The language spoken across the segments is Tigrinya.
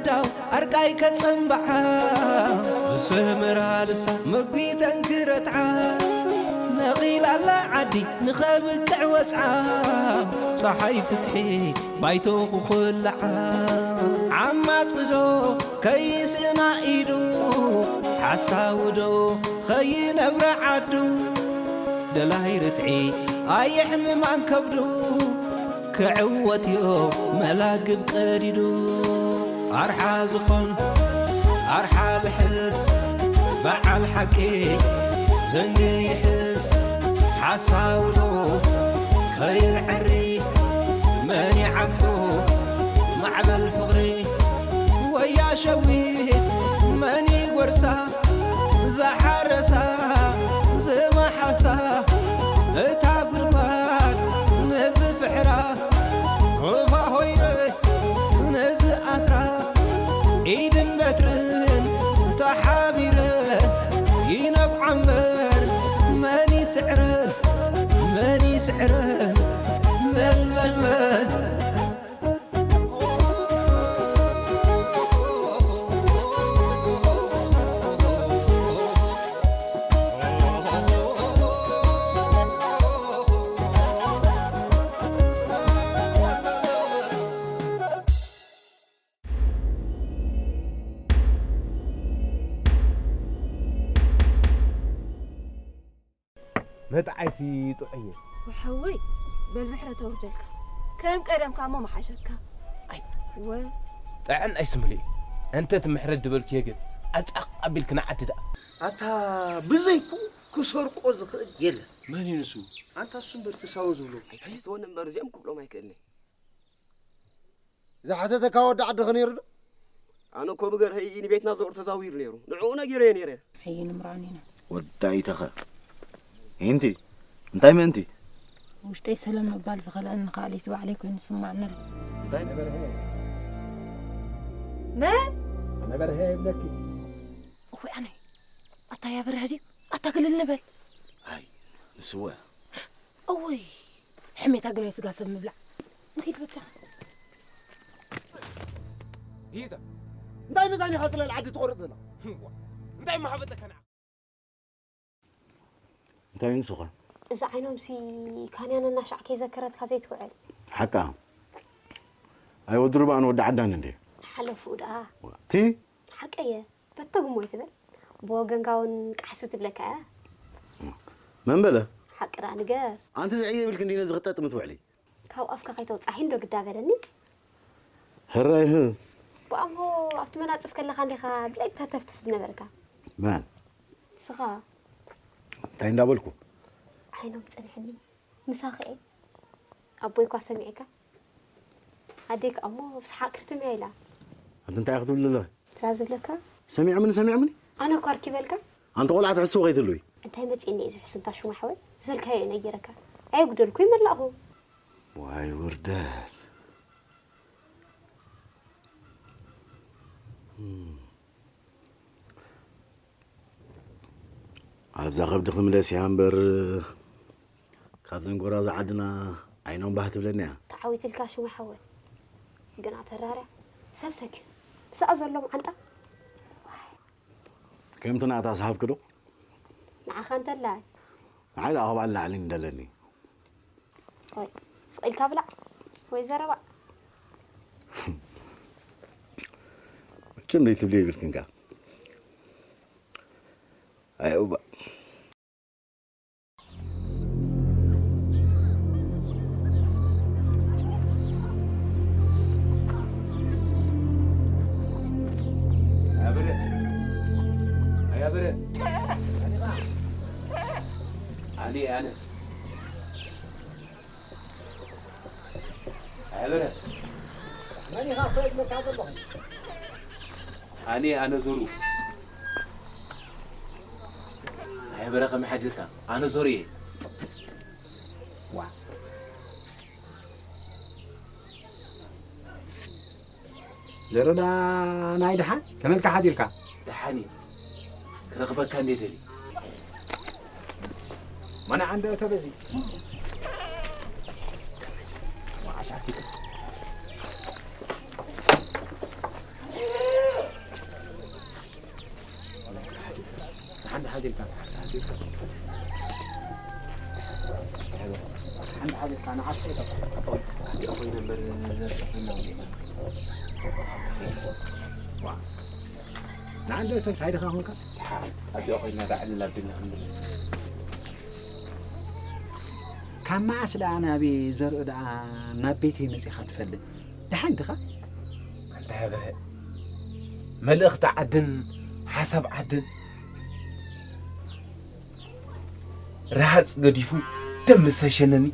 ዳው ኣርቃይ ከጸምብዓ ዝስምራ ልሳ መጒተን ክረትዓ ነቒላላ ዓዲ ንኸብቅዕ ወጽዓ ጸሓይ ፍትሒ ባይቶ ክኹልዓ ዓማጽዶ ከይስእና ኢሉ ሓሳውዶ ኸይነብረ ዓዱ ደላይ ርትዒ ኣየሕምማን ከብዱ ክዕወት እዮ መላግብ ቀዲዱ ኣርሓ ዝኾን ኣርሓ ልሕስ በዓል ሓቂ ዘንጊ ይሕስ ሓሳውዶ ከይዕሪ መን ይዓግቶ ማዕበል ፍቕሪ ወያ ሸዊት መን ይጎርሳ ዝሓረሳ ዝመሓሳ እታ ጉድጓድ ንዝፍሕራ ክፋ ሆይነ ንዝኣስራ ኢድን በትርን ተሓቢረን ይነብዓ እምበር መን ይስዕረን መን ይስዕረን መን መን መን መጥዓይሲ ጥዑየ። ወሓወይ በል ምሕረት ኣውርደልካ ከም ቀደምካ እሞ መሓሸካ ኣይ ወ ጥዕናይሲ ምሉእ እዩ። እንተ እቲ ምሕረት ድበልክዮ ግን ኣጻቕ ኣቢልኪ ንዓዲ ደኣ። ኣታ ብዘይኩ ክሰርቆ ዝኽእል የለን። መን እዩ ንሱ? ኣንታ እሱ እምበር እቲ ሳውን ዝብሎ። ኣይትሕስወኒ እምበር እዚኦም ክብሎም ኣይክእልን እየ። ዝሓተተካ ወዲ ዓድኺ ነይሩ ዶ? ኣነ እኮ ብገርሀይ ንቤትና ዘውር ተዛዊሩ ነይሩ። ንዕኡ ነጊረዮ ነይረ። ኣይንምርዖን ኢና። ወዳኢትኸ ኢንቲ እንታይ ምእንቲ? ውሽጠይ ሰለም ምባል ዝኸልኣኒ ንኻልኣይቲ ባዕለይ ኮይኑ ዝስምዓኒ ኣሎ። እንታይ? ነበርሀ መን? ነበርሀ ይብለኪ። እኹይ ኣነይ ኣታ ያበርሀ ድዩ? ኣታ ግልል ንበል። ኣይ ንስወ እውይ ሕሜታ ግናይ ስጋ ሰብ ምብላዕ ንኺድ በጃኻ ይታ እንታይ መዛን ኢኻ ስለ ዓዲ ትቆርጽ ዘላ እንታይ ማሓበጠካ ንዓ እንታይ ንስኻ እዚ ዓይኖምሲ ካንያ ነናሻዕ ከይዘከረትካ ዘይትውዕል ሓቃ ኣይወድሩ በኣን ወዲ ዓዳን እንዴ ሓለፉ ደኣ ቲ ሓቀየ በተጉሞ ይትብል ብወገንካ እውን ቃሕሲ ትብለካ እያ መን በለ ሓቂ ደኣ ንገር ኣንቲ ዘዕየ የብልክ እንዲ ነዚ ክጠጥም ትውዕሊ ካብ ኣፍካ ከይተውፃሒ እንዶ ግዳ በለኒ ህራይ ህ ብኣሞ ኣብቲ መናፅፍ ከለካ እንዲካ ብለይታ ተፍትፍ ዝነበርካ መን ንስኻ እንታይ እንዳበልኩ ዓይኖም ፀንሐኒ ምሳኺ እየ ኣቦይ እኳ ሰሚዐካ ኣደይ ከኣ እሞ ብስሓቕ ክርትም እያ ኢላ ኣንቲ እንታይ ክትብል ኣለኺ እዛ ዝብለካ ሰሚዖምኒ ሰሚዖምኒ ኣነ እኳ ኣርኪበልካ ኣንቲ ቆልዓ ትሕስዊ ከይትህልዊ እንታይ መጺእኒ እዩ ዝሕሱ እንታ ሹማ ሓወይ ዘልካዮ እዩ ነጊረካ ኣየጉደልኩ ይመላእኹ ዋይ ውርደት ኣብዛ ከብዲ ክምለስ እያ እምበር ካብዘን ጎራዙ ዓድና ዓይኖም ባህ ትብለኒ እያ። ተዓዊትልካ ሽሙ ሓወይ ግና ተራርያ ሰብ ሰኪ ምስኣ ዘሎ መዓንጣ ከምቲ ናታ ሰሃብኪ ዶ? ንዓኻ እንተላይ ንዓይ ደኣ ካብኣ ንላዕሊ እንደለኒ። ወይ ስቕ ኢልካ ብላዕ ወይ ዘረባ። መቸም ዘይትብልዮ ይብልክን ከኣ። ኣይ እባ። ኣበረ ኣይ ኣበረ ኣነ ኣነ ኣበረ መን ኢኻ እኮ የድመካ ዘለኹ ኣነ ኣነ ዞሩ ኣይ ኣበረ ከመይ ሓዲርካ ኣነ ዞሩ እየ ዋ ዘረዳ ናይ ደሓን ከመልካ ሓዲርካ ደሓን እዩ ክረኽበካ እንደ ደሊ መናዓ እንደ ተበዚ ዓሻኪ ሓንቲ ዓቢልካ ንዓስከ ይጠቕም። ኣዲኣ ኮይነ እምበር፣ ነብሰ ኮይና ውዲኣ። ዋ። ንዓንዶ እቶም ታይ ድኻ ኾንካ? ኣዲኣ ኮይና ዳዕል ናብ ድና ክንምልስ። ካብ መዓስ ደኣ ናበይ ዘርኢ ደኣ ናብ ቤተይ መጺኻ ትፈልጥ? ደሓን ድኻ? ኣንታ በርሀ፣ መልእኽቲ ዓድን ሓሳብ ዓድን ረሃጽ ገዲፉ ደም ምስ ሰሸነኒ፣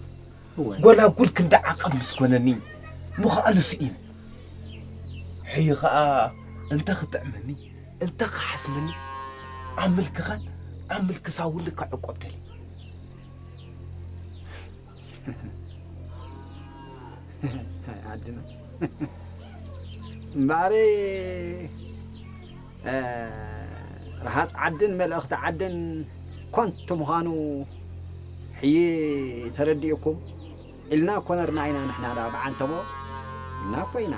እወ። ጎላጉል ክንዲ ዓቐብ ምስ ኮነኒ፣ ምኽኣሉ ስኢነ። ሕዩ ኸኣ እንተ ኽጥዕመኒ፣ እንተ ኽሓስመኒ፣ ኣብ ምልክኻን ኣብ ምልኪ ሳውልን ክዕቆብ ደልየ። ዓድና እምበኣረይ፣ እ፣ ረሃጽ ዓድን መልእኽቲ ዓድን ኮንቱ ምዃኑ ሕዪ ተረዲእኩም ኢልና እኮ ነርና ኢና። ንሕና ደኣ ብዓንተቦ ኢልና እኮ ኢና።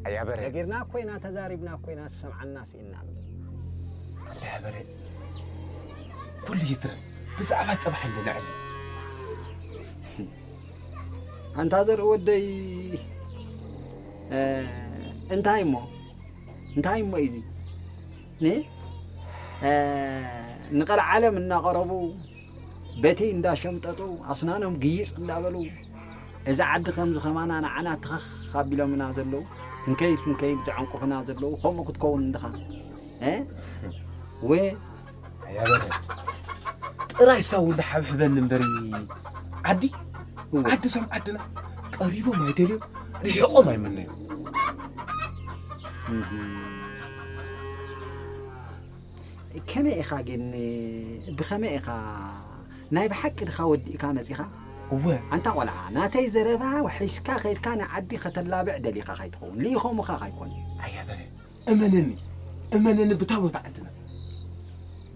ኣያ በርሀ። ነጊርና እኮ ኢና፣ ተዛሪብና እኮ ኢና፣ ዝሰምዓና ስኢንና እምበር። ኣንታ ኣያ በርሀ፣ ኩሉ ይትረፍ፣ ብዛዕባ ጽባሕ እንድንዕልል። ኣንታ ዘርኢ ወደይ፣ እ፣ እንታይ እሞ? እንታይ እሞ እዩ እዚ? ን-፣ እ፣ ንቐልዓለም እናቐረቡ፣ በቲ እንዳሸምጠጡ፣ ኣስናኖም ግይጽ እንዳበሉ፣ እዛ ዓዲ ከምዚ ከማና ንዓና ትኸኽ ኣቢሎምና ዘለዉ፣ ክንከይድ ክንከይድ ዘዐንቁፉና ዘለዉ፣ ከምኡ ክትከውን እንድኻ። እ? ወ-፣ ኣያ በርሀ፣ ጥራይ ሳውል ሓብሕበኒ እምበሪ፣ ዓዲ፣ እወ። ዓዲ እዞም ዓድና ቀሪቦም ኣይደልዮም፣ ርሒቖም ኣይምነዮም። እህ። ከመይ ኢኻ ግን፣ ብኸመይ ኢኻ፣ ናይ ብሓቂ ድኻ ወዲእካ መጺኻ? እወ። ኣንታ ቆልዓ፣ ናተይ ዘረባ ወሒስካ ከይድካ ንዓዲ ከተላብዕ ደሊኻ ካይትኸውን፣ ልኢኾምኻ ካይኮነ። ኣያ በርሀ፣ እመነኒ፣ እመነኒ ብታቦት ዓድና።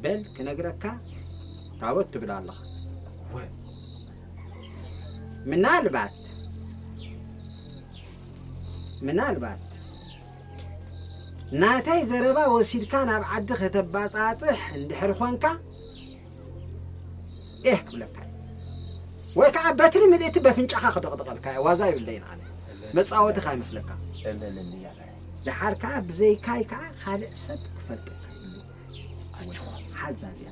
በል ክነግረካ፣ ታቦት ትብል ኣለኻ። እወ። ምናልባት፣ ምናልባት ናተይ ዘረባ ወሲድካ ናብ ዓዲ ከተባጻጽሕ እንድሕር ኾንካ፣ ኤህ ክብለካ እየ። ወይ ከዓ በትሪ ምልእቲ በፍንጫኻ ክደቕደቐልካ እየ። ዋዛ ይብለይን ኣነ። መጻወቲ ካይመስለካ። እመነኒ እያ በለ። ደሓር ከዓ ብዘይካይ ከዓ ካልእ ሰብ ክፈልጠካ የብሉን። ኣጆኻ። ሓዛ እዚኣ።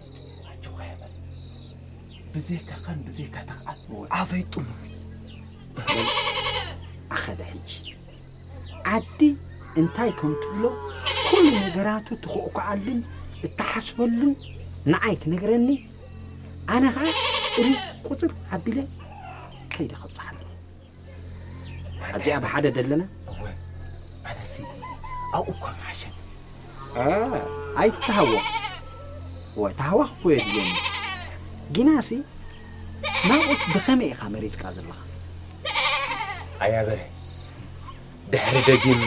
ኣጆኻ እያ በለ። ብዘይካኻን ብዘይካታ ከዓ ኣፈይ ጥሙር። ኣኸለ ሕጂ። ዓዲ እንታይ ከም ትብሎ ኩሉ ነገራቱ ትኹዕኩዓሉን እትሓስበሉን ንዓይ ትነግረኒ፣ ኣነ ኸዓ እሪ ቁፅር ኣቢለ ከይደ ከብፅሓሉ። ኣብዚኣ ብሓደ ደለና። እወ፣ ኣነሲ ኣብኡ እኳ ምሓሸኒ። እ፣ ኣይትተሃወኽ። እወ፣ ታህዋኽ እኮ የድልየኒ። ጊናሲ ናብኡስ ብኸመይ ኢኻ መሪጽካ ዘለኻ? ኣያ በርሀ፣ ድሕሪ ደጊም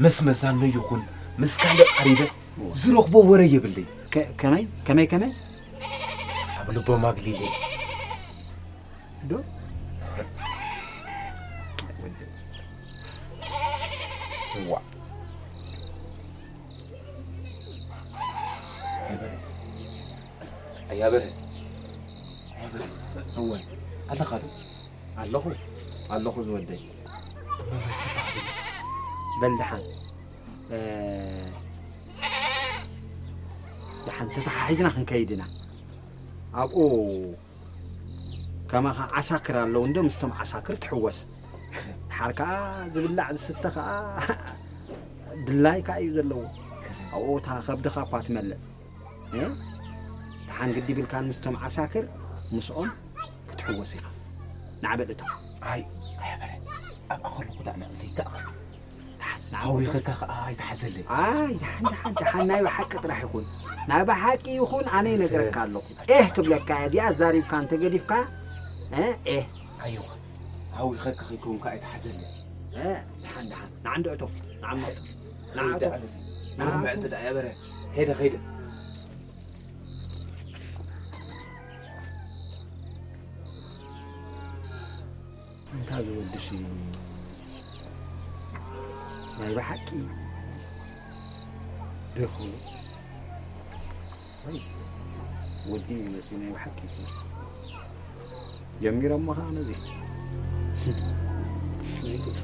ምስ መዛኖ ይኹን ምስ ካልእ ቀሪበ እወ። ዝረኽቦ ወረ የብለይ። ከ-፣ ከመይ? ከመይ? ከመይ? ኣብ ልቦም ኣግሊለ። ዶ? ዋ። ኣያ በርሀ። ኣያ በርሀ። ኣያ በርሀ። እወ። ኣለኻ ዶ? ኣለኹ። ኣለኹ ዝወደይ። እሞ መልሲ ተዋህበኒ። በል ደሓን። እ፣ ደሓን ተተሓሒዝና ክንከይድ ኢና። ኣብኡ ከማኻ ዓሳክር ኣለዉ እንዶ፣ ምስቶም ዓሳክር ትሕወስ። ድሓር ከኣ ዝብላዕ ዝስተ ከኣ ድላይካ እዩ ዘለዎ። ኣብኡ እታ ከብድኻ እኳ ትመልእ። እ? ደሓን ግዲ ይብልካን ምስቶም ዓሳክር ምስኦም ክትሕወስ ኢኻ። ንዓ በል እቶ። ኣይ፣ ኣያ በርሀ። ኣብኣ ከለኹ ደኣ ንዕንፈይ ከኣ ደሓን፣ ንዓ ሃዊኸካ ከኣ ኣይትሓዘለይ። ኣይ፣ ደሓን፣ ደሓን፣ ደሓን፣ ናይ ብሓቂ ጥራሕ ይኹን። ናይ ብሓቂ ይኹን፣ ኣነ ይነግረካ ኣለኹ። ኤህ ክብለካ እያ፣ እዚኣ ዛሪብካ እንተገዲፍካ፣ እ፣ ኤህ። ኣይዋ፣ ሃዊኸካ ከይከውን ከኣ ኣይትሓዘለይ። እ፣ ደሓን፣ ደሓን፣ ንዓ እንዶ እቶ፣ ንዓ እሞ እቶ። ንዓ እቶ። ደኣ ነዚ፣ ንዓ ንዓ እቶ። መዕጥ ደኣ እያ በርሀ። ከይደ፣ ከይደ። እንታ ዝወድስ እዩ ናይ ብሓቂ ደኹ ወይ ወዲ ይመስል ናይ ብሓቂ ይመስል። ጀሚሮሞ ኸዓ ነዚ። ናይ ጉድ።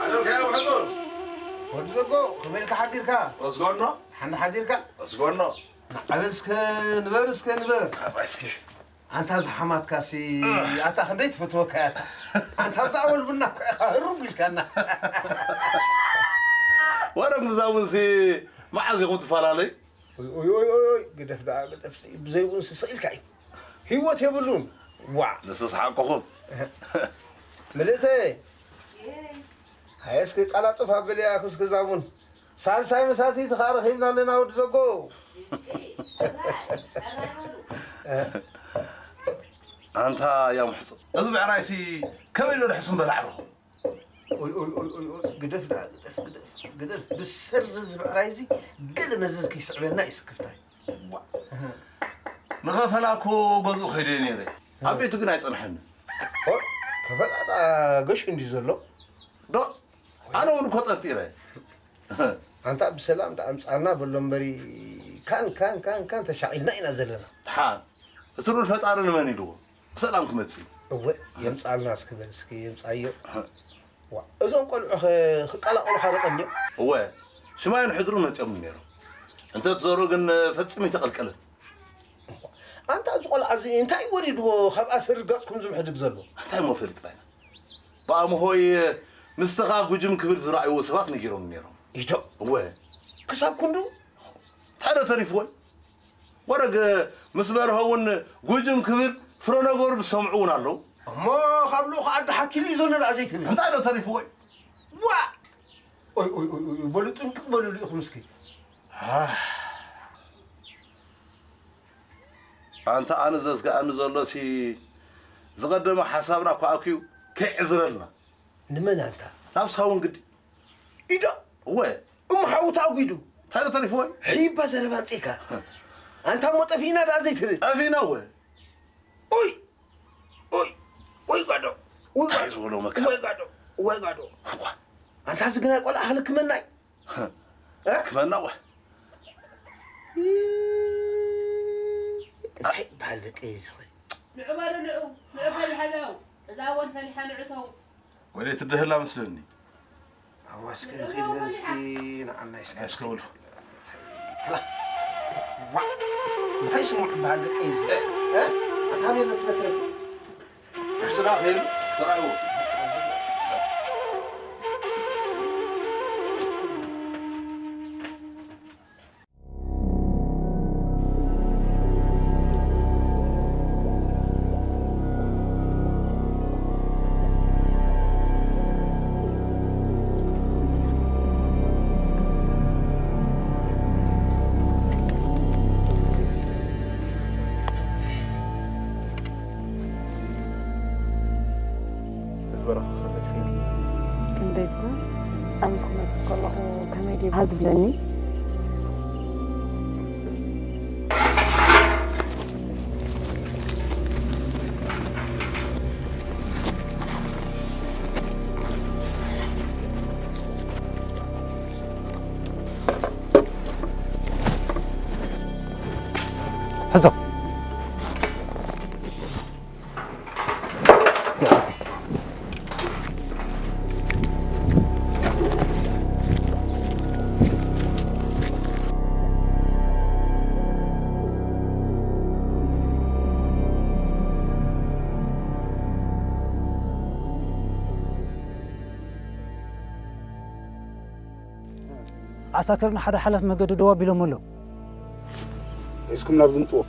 ዓለም ከያ ውሕጡን። ወዲ ዘጎ፣ ከመይ ኢልካ ሓዲርካ? ወስጎኖ። ሓንቲ ሓዲርካ? ወስጎኖ። ኣበል እስከ ንበር፣ እስከ ንበር። ኣባይ እስኪ። ኣንታ ዝሓማትካሲ፣ ኣታ ክንደይ ትፈትወካ እያ ኣታ። ኣንታ ኣብዛ ኣወል ቡና እኮ ኢኻ ህሩግ ኢልካና። ወረ ግዛውንሲ መዓዝ ኢኹም ትፈላለዩ? ኦይ፣ ኦይ፣ ኦይ፣ ኦይ፣ ኦይ፣ ግደፍ ደኣ፣ ግደፍ። ብዘይ ቡንሲ ስቕ ኢልካ እዩ። ህይወት የብሉን። ዋዕ። ንስስ ሓቅኹም። ምልእተይ። ሃየ እስኪ ቀላጥፍ ኣበልያ፣ ክስኪ እዛ ቡን። ሳልሳይ መሳትይትኻ ረኺብና ኣለና ወዲ ዘጎ። ኣንታ ያም ሕጹ፣ እዚ ብዕራይሲ ከመይ ኢሉ ርሕሱም በላዕርኹም? ኦይ፣ ኦይ፣ ኦይ፣ ኦይ፣ ኦይ፣ ግደፍ ደኣ፣ ግደፍ፣ ግደፍ፣ ግደፍ። ብሰሪ እዚ ብዕራይ እዚ ገለ መዘዝ ከይስዕበና እዩ ስክፍታይ። ዋ። ንኸፈላ እኮ ገዝኡ ከይደ ነይረ። ኣብ ቤቱ ግን ኣይጸንሐንን። ኦ፣ ከፈላ ደኣ ገሹ እንድዩ ዘሎ። ዶ? ኣነ እውን እኮ ጠርጢረ። ኣንታ ብሰላም ደኣ ኣምጽኣልና በሎ እምበሪ፣ ካን፣ ካን፣ ካን፣ ካን ተሻቒልና ኢና ዘለና። ደሓን፣ እቲ ልዑል ፈጣሪ ንመን ኢልዎ? ብሰላም ክመጽእ እዩ። እወ፣ የምጽኣልና እስኪ በል፣ እስኪ የምጽኣዮ። ዋ፣ እዞም ቆልዑ ኸ ክቀላቐሉኻ ዶ ቀንዮም? እወ፣ ሽማይን ሕድሩ መጺኦም ነይሮም። እንተ ትዘሩ ግን ፈጺሙ ኣይተቐልቀለን። ኣንታ እዚ ቆልዓ እዚ እንታይ ወሪድዎ ካብ ኣሰር ገጽኩም ዝምሕድግ ዘሎ? እንታይ እሞ ፈሊጥና ኢና? ብኣምሆይ ምስትኻ ጉጅም ክብል ዝረኣይዎ ሰባት ነጊሮም ነይሮም። ኢዶ? እወ። ክሳብ ክንዱ? እንታይ ዶ ተሪፍዎ? ወረግ ምስ በርሀ እውን ጉጅም ክብል ፍረ ነገሩ ዝሰምዑ እውን ኣለዉ። እሞ ካብ ልኡኽ ዓዲ ሓኪሉ እዩ ዘሎ ደኣ ዘይትብል? እንታይ ዶ ተሪፍዎ? ዋ! ኦይ፣ ኦይ፣ ኦይ፣ ኦይ፣ በሉ ጥንቅቕ በሉ ልኢኹም እስኪ። ኣህ። ኣንታ ኣነ ዘዝግኣኒ ዘሎሲ ዝቐደመ ሓሳብና እኳ ኣኪዩ ከይዕዝረልና። ንመን ኣንታ? ናብ ሳውን ግዲ። ኢዶ? እወ። እሞ ሓዉ ተኣጒዱ። እንታይ ዶ ተሪፍዎ? ሒባ ዘረባ ኣምጺእካ። ኣንታ እሞ ጠፊእና ደኣ ዘይትብል? ጠፊእና እወ። ኡይ! ኡይ! ወይ ጋዶ! ወይ እንታይ ጋዶ! ዝበሎ መከራ? ወይ ጋዶ! ወይ ጋዶ! እኳ። ኣንታ እዚ ግናይ ቆልዓ ክልክመና እዩ። እ? ክመና እወ። እንታይ ይበሃል ደቂ እዚ ኸ? ንዑ በሉ ንዑ፣ ንዑ ፈሊሓ ንዑ። እዛ ወል ፈሊሓ ንዑ ተው። ወዴት ትደህላ መስለኒ? ኣዋ እስኪ ንኺድ በል እስኪ ንዓናይ እስኪ። እስከ በሉ። ኣላ። ዋ። እንታይ ስሙ ክበሃል ደቂ እዚ? እ? ኣታ ቤት ትበትረ። ስራ ኸይዱ ተራእዎ። ክንደይ እኳ ኣብዚ ክመጽእ ከለኹ ከመይ ድዩ ዝብለኒ? ሕዞ። ዓሳክርና ሓደ ሓላፊ መገዲ ደው ኣቢሎም ኣለዉ። ሒዝኩም ናብ ዝምፅዎ።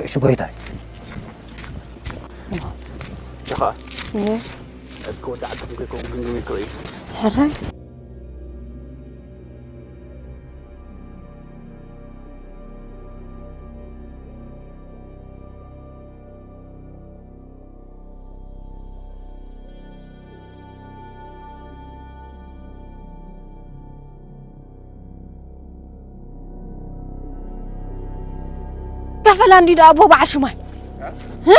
እሺ ጎይታይ። ንኻ እየ። እስከ ወዲ ዓድኩም ከይከውን ግምግም ይከው እዩ። ሕራይ። ከፈላ እንዲ ደኣ ኣቦ በዓል ሹማይ። እ?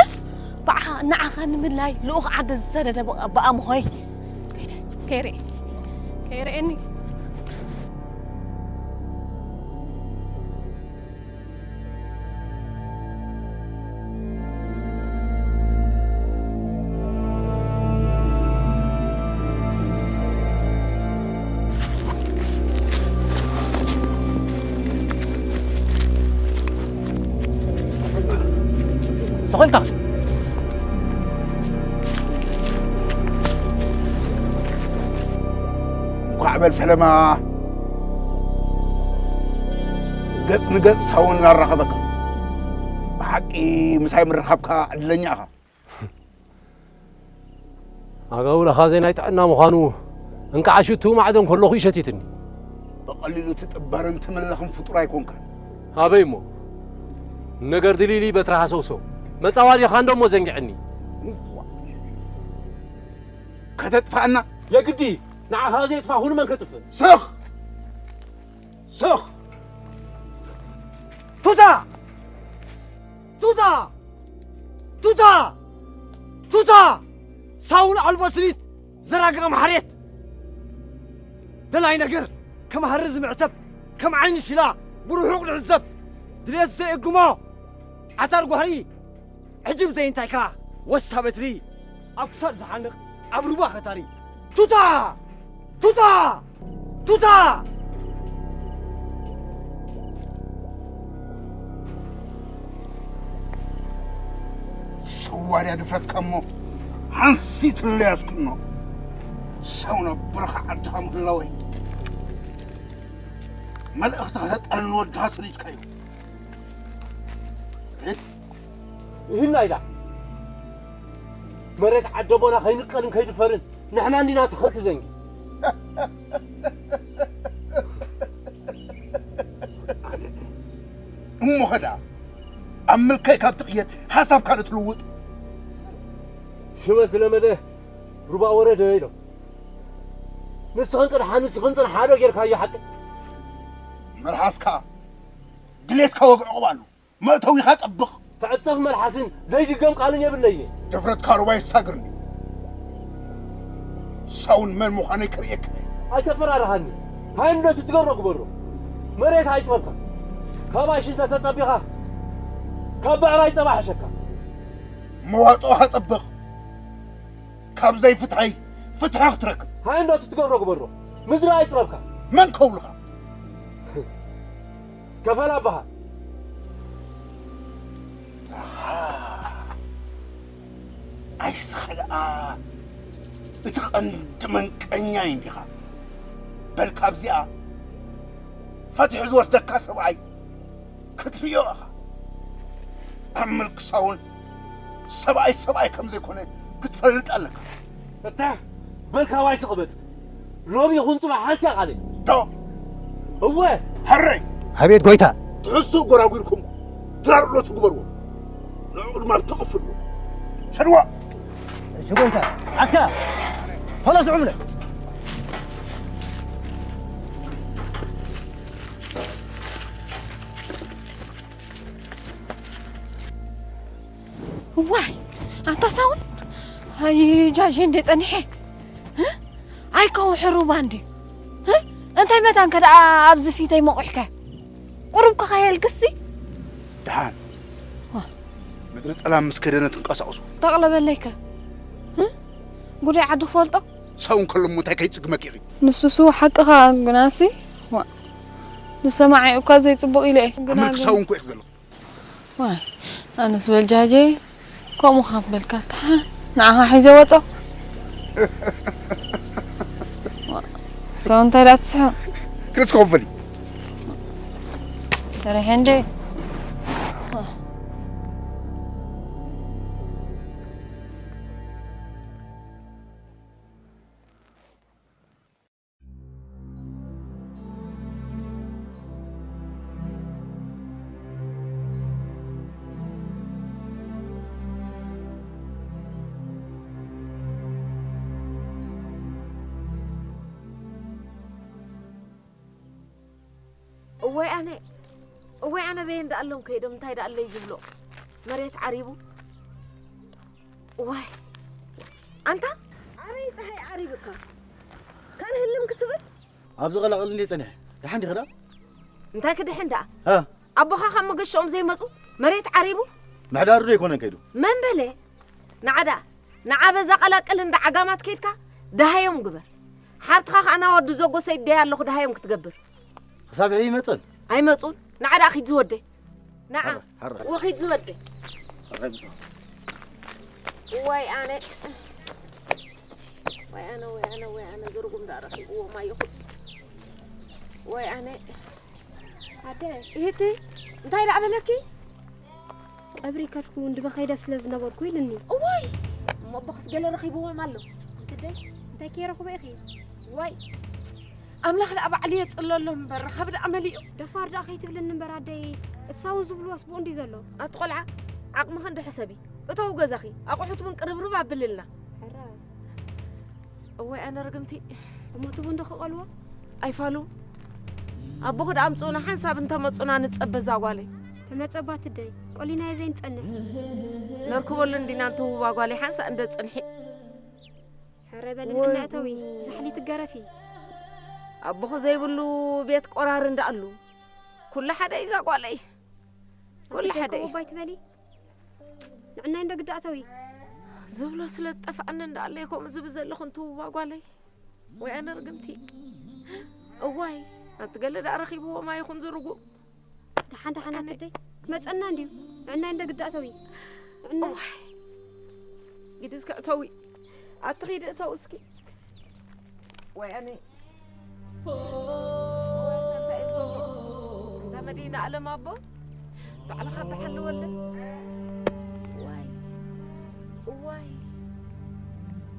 በዓ-፣ ንዓኻ ንምላይ ልኡኽ ዓዲ ዝሰደደ በ-፣ በኣምሆይ። ከይርኤ-፣ ከይርኤኒ። ስቕ ኢልካ። እንኳዕ በል ፈለማ ገጽ ንገጽ ሳውን ኣራኸበካ። ብሓቂ ምሳይ ምርኻብካ ዕድለኛ ኢኻ። ኣጋውላኻ ዘይናይ ጥዕና ምዃኑ እንቃዕ ሽቱ ማዕዶ እንከለኹ ይሸቲትኒ። ብቐሊሉ ትጥበርን ትምለኽን ፍጡር ኣይኮንካን። ኣበይ እሞ? ነገር ድልይልይ በትሪ ሃሰውሰው። መጻዋድኻ እንዶ እሞ ዘንግዕኒ። ከተጥፋእና? የግዲ፣ ንዓኻ ዘየጥፋእኩ ንመን ከጥፍእ? ስኽ! ስኽ! ቱታ! ቱታ! ቱታ! ቱታ! ሳውን ኣልቦ ስኒት ዘራግቕ ማሕሬት! ደላይ ነገር ከም ሃሪ ዝምዕተብ፣ ከም ዓይኒ ሽላ ብርሑቕ ዝዕዘብ፣ ድሌት ዘየግሞ ዓታር ጓህሪ፣ ዕጅብ ዘይንታይካ ወሳ በትሪ፣ ኣብ ክሳድ ዝሓንቕ ኣብ ሩባ ከታሪ። ቱታ! ቱታ! ቱታ! ሽዋ ድያ ድፍረትካ እሞ ሓንሲት ለያዝኩኖ። ሰው ነበር ዓድኻ ምህላወይ። መልእኽቲ ከተጠርን ወድኻ ሰሊጥካዮ። ሂድና ኢላ። መሬት ዓደቦና ከይንቀልን ከይድፈርን ንሕና እንዲና ተኸልቲ ዘንጊ። እሞ ኸዳ ኣብ ምልከይ ካብ ትቕየር ሓሳብ ካልእ ትልውጥ። ሽመት ዝለመደ ሩባ ወረደ ኢሎም። ንስኽን ቅድሓ ንስኽን ጽንሓዶ ጌርካዮ ሓቂ። መልሓስካ ድሌትካ ወግዒ ዕቑብ ኣሎ። መእተዊኻ ጠብቕ። ትዕጸፍ መልሓስን ዘይድገም ቃልን የብለይን። ድፍረትካ ሩባ ይሳግርኒ። ሰውን መን ምዃነይ ክርእየካ። ኣይተፈራርሃኒ። ሃይንዶ ትትገብሮ ግበሮ። መሬት ኣይጥበብካ። ካብ ኣሽንተ ተጸቢኻ ካብ ብዕራይ ጸባ ሕሸካ። መዋጽኦኻ ጠብቕ። ካብ ዘይፍትሐይ ፍትሒ ክትረክብ። ሃይንዶ ትትገብሮ ግበሮ። ምድሪ ኣይጥበብካ። መን ከውልኻ? ከፈላ በሃል። ኣሃ፣ ኣይስኻ ደኣ እቲ ቀንዲ መንቀኛይ እንዲኻ። በል ካብዚኣ ፈትሒ ዝወስደካ ሰብኣይ ክትርእዮ ኢኻ። ኣብ ምልክሳውን ሰብኣይ ሰብኣይ ከም ዘይኮነ ክትፈልጥ ኣለካ። እታ በል ካባይ ስቕበጥ። ሎሚ ይኹን ጽባሕ ሓንቲ እያ ቃለይ። ዶ? እወ። ሕረይ። ኣቤት ጎይታ። ትሕሱ ጎራጒርኩም ድራር ሎ ትግበርዎ። ንዕኡ ድማ ተቕፍልዎ። ሸድዋ። እሺ ጎይታ። ኣስካ። ቶሎ ስዑምለ። ዋይ ኣንታ ሳውን። ኣይ ጃጀ እንደ ጸኒሐ። እ? ኣይከውሕ ሩባ እንዲ። እ? እንታይ መታን ከደኣ ኣብዚ ፊተይ መቑሕከ? ቁሩብ ከኸየልክሲ? ደሓን። ዋ። ምድሪ ጸላም ምስ ከደነ ትንቀሳቐሱ። ተቕለበለይከ? እ? ጉዳይ ዓዲ ክፈልጦ? ሳውን ከሎ እሞ እንታይ ከይጽግመኪ ኢኺ? ንሱሱ ሓቅኻ ግናሲ። ዋ። ንሰማዒ እኳ ዘይጽቡቕ ኢለ እየ። ግና ኣመልክ ግን ሳውን እኮ ኢኺ ዘለኹ። ዋይ፣ ኣነስ በል ጃጀ፣ ከምኡ ካብ በልካስ ደሓን ንዓኻ ሒዘ ወጾ። ሰው እንታይ ደኣ ትስሕቕ? ክንስ ክኸፈል እዩ። ሰሪሐ እንደ። እወይ ኣነ፣ እወይ ኣነ በየን ደኣ ኣሎም ከይዶም እንታይ ደኣ ኣለይ ዝብሎ? መሬት ዓሪቡ። እወይ ኣንታ ኣበይ ፀሓይ ዓሪብካ? ኣነ ህልም ክትብል? ኣብዚ ቀላቕል እንዴ ጸኒሐ? ደሓን ዲኺ ደኣ? እንታይ ክድሕን ደኣ? ኣቦኻ ካብ መገሻኦም ዘይመጹ? መሬት ዓሪቡ? ምሕዳሩ ዶ ኣይኮነን ከይዱ? መን በለ? ንዓ ደኣ፣ ንዓ በዛ ቀላቅል እንዳ ዓጋማት ከይድካ ደሃዮም ግበር። ሓብትኻ ከኣ ና ወዲ ዘጎሰይ ደይ ኣለኹ ደሃዮም ክትገብር። ክሳብ ሕጂ ይመጸን? ኣይመጹን። ንዓ ደኣ ኺድ ዝወደይ። ንዓ። ሓራይ። ወኺድ ዝወደይ። ሓራይ ብዛው። ዋይ ኣነ። ዋይ ኣነ፣ ዋይ ኣነ፣ ዋይ ኣነ፣ ዝርጉም ደኣ ረኺብዎ ማይ ይኹን። ዋይ ኣነ። ኣደ። እህቲ፣ እንታይ ደኣ በለኪ? ቀብሪ ከድኩ እንድበኸይደ ስለ ዝነበርኩ ኢልኒ። እዋይ! እሞ ኣቦኽስ ገለ ረኺብዎም ኣሎ። እንትደይ፣ እንታይ ከይረኽቦ ኢኺ? ዋይ! ኣምላኽ ደኣ ባዕሉ የጽለሎ እምበር፣ ረኻቢ ደኣ መሊኡ። ደፋር ደኣ ከይትብልኒ እምበር ኣደይ፣ እቲ ሳውን ዝብልዎስ ብኡ እንድዩ ዘሎ። ኣቲ ቖልዓ፣ ዓቕምኺ እንዶ ሕሰቢ። እተዊ ገዛኺ፣ ኣቑሑት እውን ቅርብርብ ኣብልልና። ሕራይ። እዋይ ኣነ ርግምቲ። እሞ ትቡ እንዶ ክቐልዎ? ኣይፋሉ። ኣቦኹ ደኣ ኣምጽኡና ሓንሳብ እንተመጹና ንጸበ እዛ ጓለይ። ተመጸባ ትደይ፣ ቆሊናዮ ዘይንጸንሕ። ነርክበሉ እንዲና እንተውባ ጓለይ ሓንሳእ እንደ ጽንሒ። ሕረ በሊ ወይ ንዕና እተዊ፣ ጉድ። ዛሕሊ ትገረፊ። ኣቦኹ ዘይብሉ ቤት ቆራሪ እንዳኣሉ። ኩሉ ሓደ እዩ እዛ ጓለይ። ኩሉ ኣቲ ሓደ ከይከው እዩ። ኣባይ ትበሊ? ንዕናይ እንዶ ግዳ እተዊ። ዝብሎ ስለ ዝጠፍኣኒ እንዳኣለይ ከምኡ ዝብል ዘለኹ እንትውባ ጓለይ። ወይ ኣነ ርግምቲ። እዋይ፣ ኣቲ ገለ ደኣ ረኺብዎም ኣይኹን ዝርጉም። ደሓን ደሓን ኣነ ኣትደይ ክመጸና እንድዩ። ንዕናይ እንደ ግዳ እተዊ። ንዕና እዋይ። ግዲ እስከ እተዊ። ኣቲ ኺዲ እተው እስኪ። ወይ ኣነ። ወይ ኣነ እንታይ እየ ዝገብሮ? እንዳ መዲና ኣለም ኣቦ ባዕልኻ ብሓሊ ወልደ። እዋይ። እዋይ።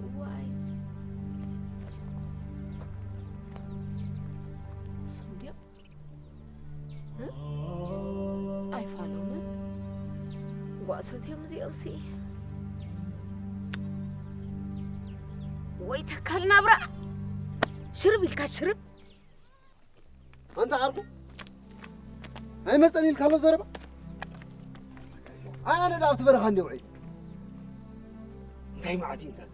እዋይ። እሶም ድዮም? እ? ኣይፋሎምን። ጓእ ሰትዮም እዚኦምሲ። ወይ ተካል ናብራ። ሽርብ ኢልካ ሽርብ። ኣንታ ዓርኩ፣ ኣይመጸን ኢልካ ኣሎ ዘረባ። ኣይ ኣነ ደኣ ኣብቲ በረኻ እንደ ውዒ። እንታይ መዓት እዩ እንታ እዛ?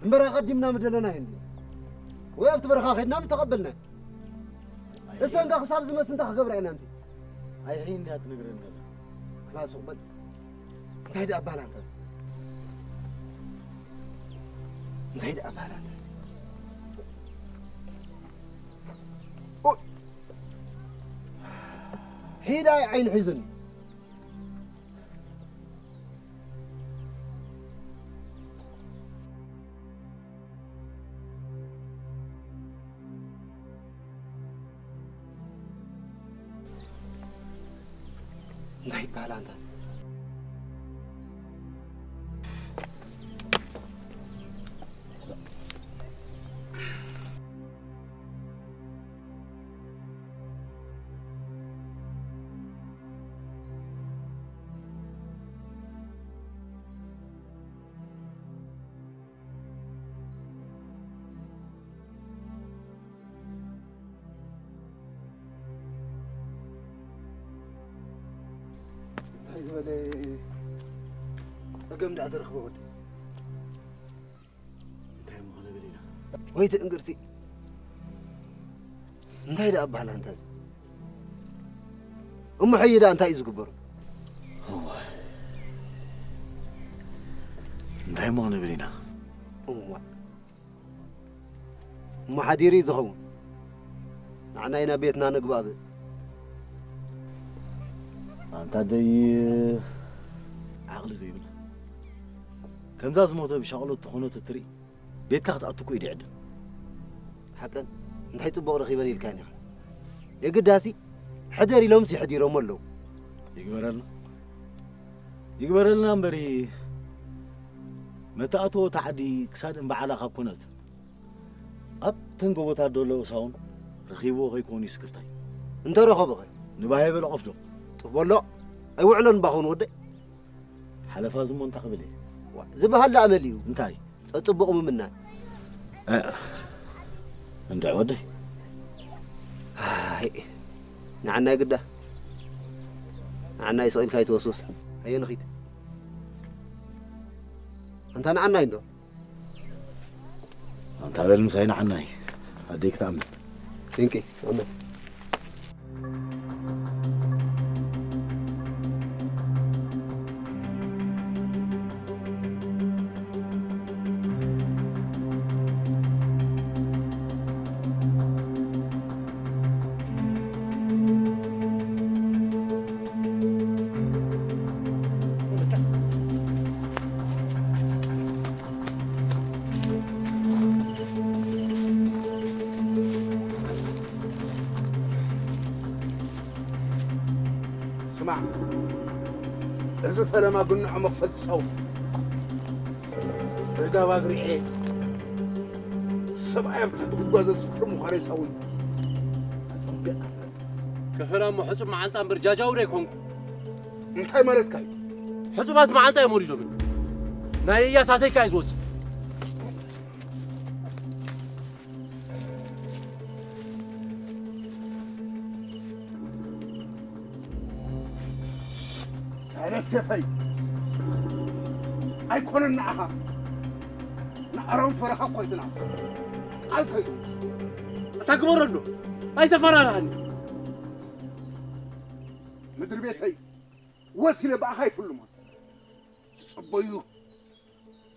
እምበር ኣቐዲምና ምደለና እዩ እንዲ። ወይ ኣብቲ በረኻ ኸድና ምተቐበልና። እሰንካ ክሳብ ዝመስ እንታይ ክገብራ ኢና እንቲ? ኣይ ሕይ እንዲያ ትነግረኒ ዘላ። ክላስ ሱቕ በል። እንታይ ደኣ ኣባህላ እንታ እዛ? እንታይ ደኣ ኣባህላ እንታ እዛ? ኦይ! ሒዳ ዓይኒ ሒዙኒ። እንታይ ይበሃል ኣንታ? እንታይ ዝበለ ጸገም ደኣ ተረኽበ ወዲ? እንታይ እሞ ክንብል ኢና? ወይ ትእንግርቲ። እንታይ ደኣ ኣባህላ እንታዚ? እሞ ሕጂ ደኣ እንታይ እዩ ዝግበሩ? እዋ። እንታይ እሞ ክንብል ኢና? እዋ። እሞ ሓዲሩ እዩ ዝኸውን። ንዓና ኢና ቤትና ንግባእ። ኣንታ ደይ ዓቕሊ ዘይብላ። ከምዛ ዝሞተ ብሻቕሎት ተኾኖት እትርኢ ቤትካ ክትኣቱ እኮ እዩ ድዕድም። ሓቀን እንታይ ጽቡቕ ረኺበን ኢልካኒ ኢኻ። የግዳሲ ሕደር ኢሎምስ ይሕዲሮሞ ኣለዉ። ይግበረልና። ይግበረልና እምበሪ መተኣትዎ እታ ዓዲ ክሳድ እምበዓላ ካብ ኮነት ኣብ ተን ጎቦታት ዘሎ እሳውን ረኺብዎ ከይኮኑ ይስክፍታይ። እንተ ረኸቦኸ? ንባህ የበለ ቆፍዶ። ጥፍ በሎ ኣይውዕሎን ባኹን ወደይ። ሓለፋ ዝሞ እንታይ ክብል እየ? ዋ፣ ዝበሃል ደኣ መሊኡ። እንታይ? ጸጽቡቕ ምምናን። እ፣ እንድዒ ወደይ። ኣይ፣ ንዓናይ ግዳ። ንዓናይ ስቕ ኢልካ ኣይትወስውስ። ኣየ ንኺድ። ኣንታ ንዓናይ እንዶ። ታበል ምሳይ ንዓናይ ኣደይ ክትኣምን። ቲንኪ ኣመን። ስማዕ፣ እዚ ፈለማ ግንዖ መኽፈል ትጻወት። ጽጋብ ኣግሪዔ ሰብኣይ ኣብ ትሕቲ ጉድጓዘ ዝፍሕር ምዃነይ ሳዊ ኣጸቢቕካ ፍለጥ። ከፈላ እሞ ሕጹብ መዓንጣ እምበር ጃጃው ዶ ኣይኮንኩ። እንታይ ማለትካ እዩ? ሕጹባት መዓንጣ እዮም ወሊዶምኒ። ናይ እያታተይካ እዩ ዝወጽእ። ሰለስተፈይ ኣይኮነን ንዓኻ ንኣራዊት በረኻ እኮ ኣይትንኣስ። ቃል ከይትውጽእ። ኣታ ግበረሎ ኣይተፈራርሃኒ። ምድሪ ቤተይ ወሲለ ብኣኻ ይፍልሞን ዝጽበዩ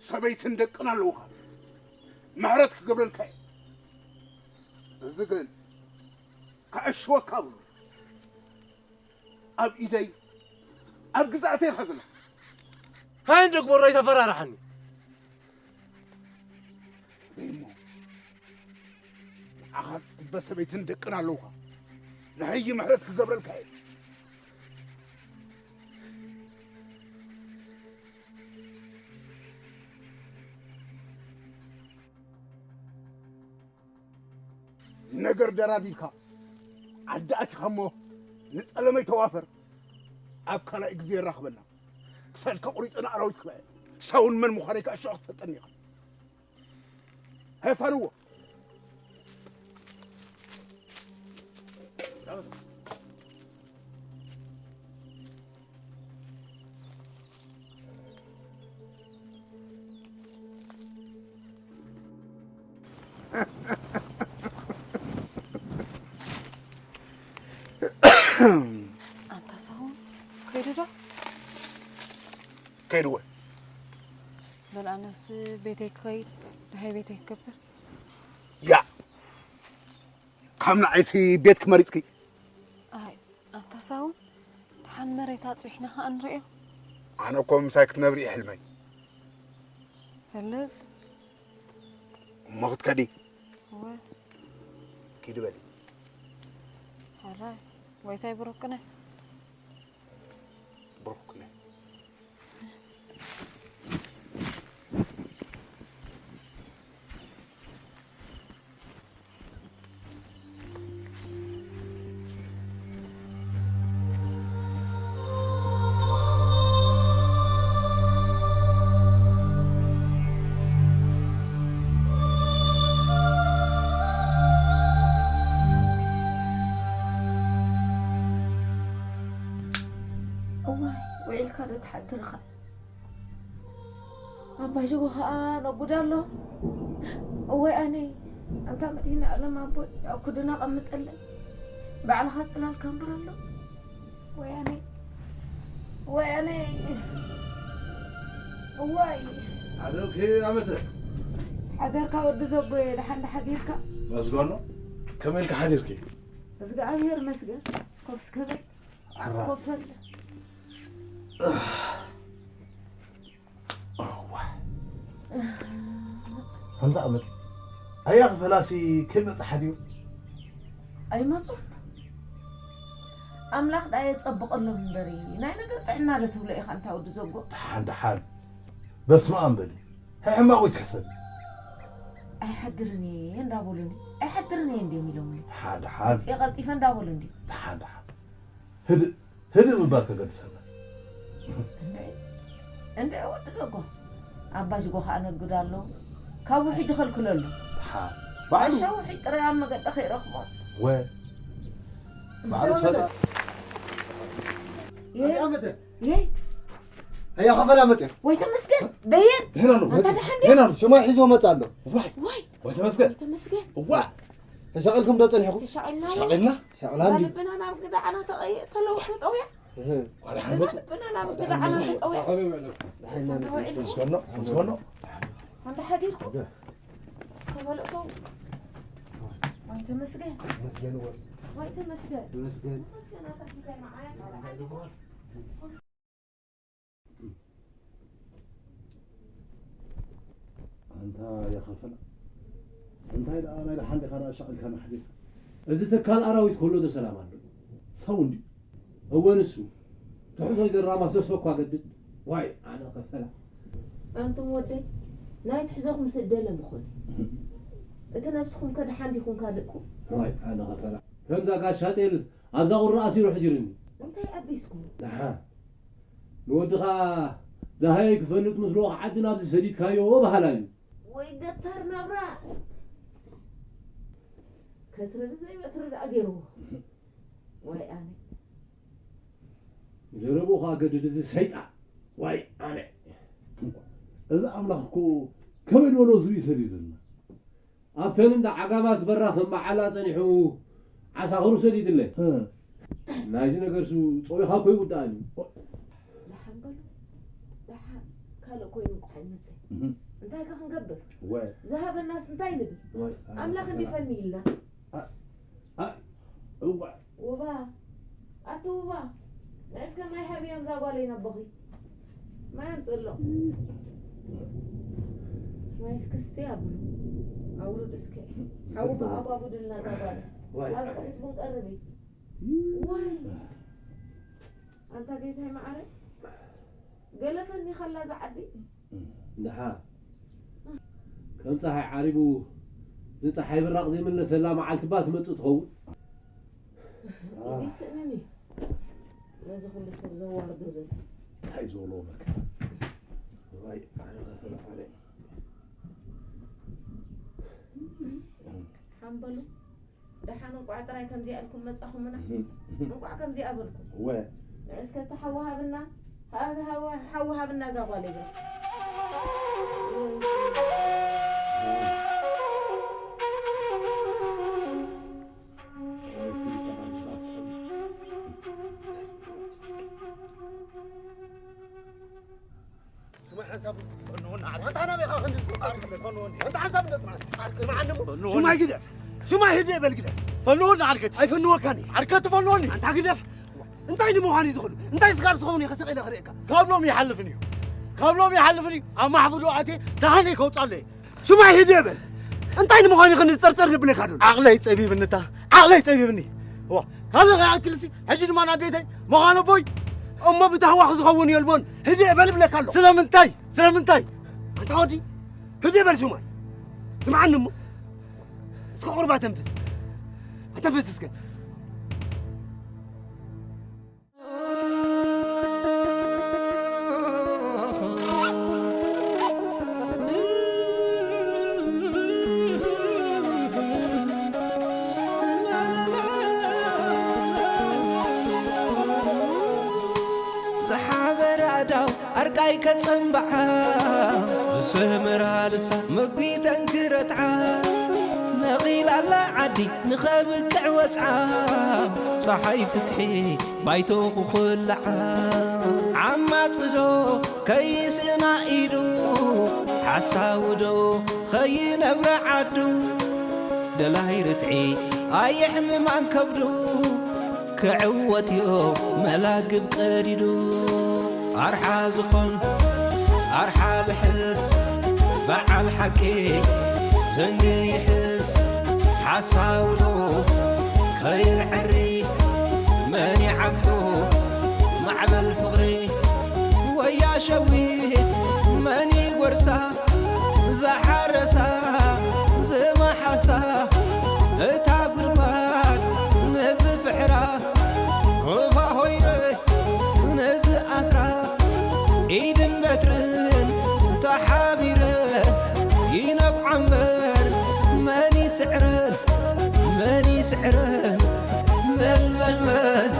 ሰበይትን ደቅን ኣለውኻ። ምሕረት ክገብረልካ እየ። እዚ ግን ከዕሽወካ ብሉ። ኣብ ኢደይ ኣብ ግዛእተይ ኸዝና። ሃይ እንዶ ግበሮ ኣይተፈራርሓኒ። እሞ ንዓኻ ዝጽበ ሰበይትን ደቅን ኣለውኻ። ንሕይ ምሕረት ክገብረልካ እየ። ነገር ደራዲርካ ዓዲ ኣቲኻ እሞ ንጸለመይ ተዋፈር። ኣብ ካልኣይ ግዜ የራኽበና። ክሳድካ ቁሪጸ ንኣራዊት ክበዐ። ሳውን መን ምዃነይ ከኣ ሽዑ ክትፈልጠኒ ኢኻ። ሃይ ፋንዎ። ኣንታ ሳሆን ከይዱ ዶ? ከይዱ ወይ? በል ኣነስ ቤተይ ክኸይድ፣ ደሃይ ቤተይ ክገብር። ያ! ካብ ንዓይሲ ቤትኪ መሪጽኪ? ኣይ፣ ኣንታ ሳሆን፣ ደሓን መሬት ኣጽቢሕና ኸኣ ንርእዮ። ኣነ እኮ ምሳይ ክትነብሪ እዩ ሕልመይ። ፈልጥ። እሞ ክትከዲ? እወ። ኪዲ በሊ። ሕራይ፣ ጎይታይ ብሩክ ቅነ። ብሩክ ቅነ። እዋይ፣ ውዒልካ ዶ ትሓድር ኢኻ? ኣባ ጅጎ ኸኣ ነጉድ ኣሎ። እወይ ኣነይ፣ ኣንታ መድህኒ ኣለም ኣቦይ፣ ኣብ ክዱና ቀምጠለይ። ባዕልኻ ጽላልካ እምበር ኣሎ። ወይ ኣነይ፣ ወይ ኣነይ፣ እዋይ። ሓደርኪ ኣመተ። ሓደርካ ወዲ ዘጎየ፣ ደሓን ዶ ሓዲርካ? መስገኖ፣ ከመይ ኢልካ ሓዲርኪ? እግዚኣብሔር ይመስገን። ኮፍ እስከ በል። ዓራ። ኮፍ በል። እዋ። ኣንታ ኣመል። ኣያ ፈላሲ ከይበጽሓ ድዩ? ኣይመጹን። ኣምላኽ ደኣ የጸብቐሎም እምበሪ፣ ናይ ነገር ጥዕና ዶ ትብሎ ኢኻ ኣንታ ወዲ ዘጎ? ደሓን፣ ደሓን። በስመ ኣብ በሊ። ሕማቕ ወይ ትሕሰብ? ኣይሓድርን እየ እንዳበሉኒ። ኣይሓድርን እየ እንድዮም ኢሎምኒ። ደሓን፣ ደሓን። ውጽእ ቀልጢፈ እንዳበሉኒ። ደሓን፣ ደሓን። ህድእ፣ ህድእ ምባል ከገድሰና። እንድዒ፣ እንድዒ ወዲ ዘጎ። ኣባ ጅጎ ኸኣ ነግድ ኣሎ። ካብ ውሒጅ ይኸልክሎ ኣሎ። ደሓን። ባዕሉ። ዓሻ ውሒጅ ጥራይ ኣብ መገዲ ከይረኽቦ። ወ-፣ ባዕሉ ትፈልጣ። የይ። ኣዳመተ። የይ። ኣያ ኸፈላ መጽእ። ወይ ተመስገን። በየን። ይሄን ኣሎ፣ ኣንታ መጽእ። ደሓን ድያ? ይሄን ኣሎ። ሽማይ ሒዝዎ መጽእ ኣሎ። ዋይ። ወይ። ወይ ተመስገን። ወይ ተመስገን። እዋ። ተሻቒልኩም ዶ ጸኒሕኩም? ተሻቒልና። ሻቒልና? ሻቕላ እዛ እንድዩ። ልብና ናብ ግዳዕና ተቐየ-፣ ተለው-፣ ተጠውያ። እህ። ዋላ እዛ ሓንጎት። ልብና ናብ ግዳዕና ተጠውያ። ደሓን ኢና። ተወዒልኩም። መስገኖ፣ መስገኖ። እንዳ ሓዲርኩም። እስከ በልእቶ። ወይ ተመስገን። መስገን ወይ። ወይ ተመስገን። መስገን። ተመስገን ኣታ ፊታይ መዓያ። ኣንታ የኸፈላ። እንታይ ደኣ ናይ ደሓን ዲኻ ደኣ ሻቒልካ ናሕዲርካ? እዚ ትካል ኣራዊት ከሎ ዶ ሰላም ኣሎ? ሰው እንድዩ። እወ ንሱ። ትሕዞይ ዘራማ ዘሶ እኳ ገድድ። ዋይ ኣነ ኸፈላ። ኣንቱም ወደይ፣ ናይ ትሕዞኹም ስደለ ምኾነ። እቲ ነብስኹም ከ ደሓን ዲኹም ካልእኩም? ዋይ ኣነ ኸፈላ። ከምዛ ጋሻ ጤል ኣብዛ ቁሪ ኣሲሩ ሕዲሩኒ። እንታይ ኣቢስኩም? ደሓን። ንወድኻ ደሃየ ክፈልጥ ምስ ልኡኽ ዓዲ ናብዚ ሰዲድካዮ በሃላይ እዩ። ወይ ደብተር ናብራ። ከትርድ ዘይበትሪ ደኣ ገይርዎ። ዋይ ኣነ። ዘረብኡ ኸኣ ገድድ እዚ ሰይጣን። ዋይ ኣነ። እዚ ኣምላኽ እኮ ከመይ ዝበሎ ዝብኢ ሰዲዱልና። ኣብተን እንዳ ዓጋማት በራ ከም መዓላ ጸኒሑ ዓሳኽሩ ሰዲድለይ። እ። ናይዚ ነገርሱ ጸዊኻ እኮ ይውድኣኒ። ደሓን በሉ። ደሓን ካልእ ኮይኑ እንቋዕ ይመጽእ። እህ። እንታይ ከ ክንገብር? ወ። ዝሃበናስ እንታይ ንብል? ወይ፣ ኣምላኽ ኣምላኽ እንዲፈኒ ኢልና። ኣ-፣ ኣ-፣ እዋ። ውባ፣ ኣቲ ውባ፣ ንዕስከ ማይ ሃብዮም እዛ ጓለይ ነቦኺ። ማይ ኣምጽእሎም። ማይ እስከ ስትይ ኣብሉ። ኣውርድ እስከ። ሓዊ ከኣ ኣጓጉድልና እዛ ጓለይ። ዋይ። ኣብ ርሑት ቡን ቀርቢ። ዋይ። ኣንታ ጌታይ መዓረይ፣ ገለፈኒ ኸላ እዛ ዓዲ። ደሓ ከም ጸሓይ ዓሪቡ ንጸሓይ ብራቕ ዘይምለሰላ መዓልቲ እባ ትመጽእ ትኸውን። ኢደይ ስእነኒ። ነዚ ኩሉ ሰብ ዘዋርዶ ዘሎ። እንታይ ዝበሎ መከራ። ዋይ፣ ኣነ ኸፈለ ኣነ። ሓምበሉ። ደሓን እንቋዕ ጥራይ ከምዚኣ ኢልኩም መጻኹምና። እህ፣ እህ። እንቋዕ ከምዚኣ በልኩም። እወ። ንዕስከ እቲ ሓዊ ሃብና፣ ሃብ-፣ ሃብ-፣ ሓዊ ሃብና እዛ ጓል እዛ። ስማይ ሓንሳብ ፈንዎኒ ዓርከይ። ኣንታ ናበይ ኢኻ ክንዲ ዝፈንዎኒ? ኣንታ ሓንሳብ እንደ ስማይ። ስማዓኒ እሞ። ፈንዎኒ። ስማይ ግደፍ። ስማይ ህድእ በል ግደፍ። ፈንዎኒ ዓርከይ። ኣይፈንወካን እየ። ዓርከይ ትፈንዎኒ። ኣንታ ግደፍ። እንታይ ንምዃን እዩ ዝኽእሉ? እንታይ ስጋብ ዝኸውን እየ ከሰቕ ኢለ ክርእየካ? ካብ ሎሚ ይሓልፍን እዩ። ካብ ሎሚ ይሓልፍን እዩ። ኣብ ማሕፍሉ ኣትየ ደሃነይ ከውጻለይ። ስማይ ህድእ በል። እንታይ ንምዃን እዩ ክንዲ ጸርጸር ዝብለካ ዘሎ? ዓቕለይ ጸቢብኒ እታ። ዓቕለይ ጸቢብኒ። ዋ፣ ካልእ ከይኣክልሲ፣ ሕጂ ድማ ናብ ቤተይ መኻን ኣቦይ እሞ ብታህዋኽ ዝኸውን የልቦን። ህድእ በል እብለካ ኣሎ። ስለምንታይ? ስለምንታይ? ኣንታ ወዲ፣ ህድእ በል ሹማይ። ስምዓኒ እሞ። እስከ ቁሩብ ኣተንፍስ። ኣተንፍስ እስከ። ዝሓበረ ኣዳው ኣርቃይ ከጸንብዓ፣ ዝሰመራ ልሳ መጒተን ክረትዓ፣ ነቒላ ኣላ ዓዲ ንኸብቅዕ ወጽዓ፣ ጸሓይ ፍትሒ ባይቶ ክኹላዓ። ዓማጺ ዶ ከይስእና ኢዱ፣ ሓሳዊ ዶ ከይነብራ ዓዱ፣ ደላይ ርትዒ ኣየሕምማን ከብዱ፣ ክዕወትዮ መላግብ ቀዲዱ። ኣርሓ ዝኾን ኣርሓ ልሕስ፣ በዓል ሓቂ ዘንጊ ይሕስ፣ ሓሳዊ ዶ ከይዕሪ፣ መን ይዓግቶ ማዕበል ፍቕሪ፣ ወያ ሸዊት መን ይጎርሳ፣ ዝሓረሳ ዝመሓሳ፣ እታ ጉድጓድ ነዚ ፍሕራ፣ ሩባ ሆይነ ነዚ ኣስራ፣ ኢድን በትርን ተሓቢረን ይነብዓ እምበር፣ መን ይስዕረን? መን ይስዕረን? መን፣ መን፣ መን?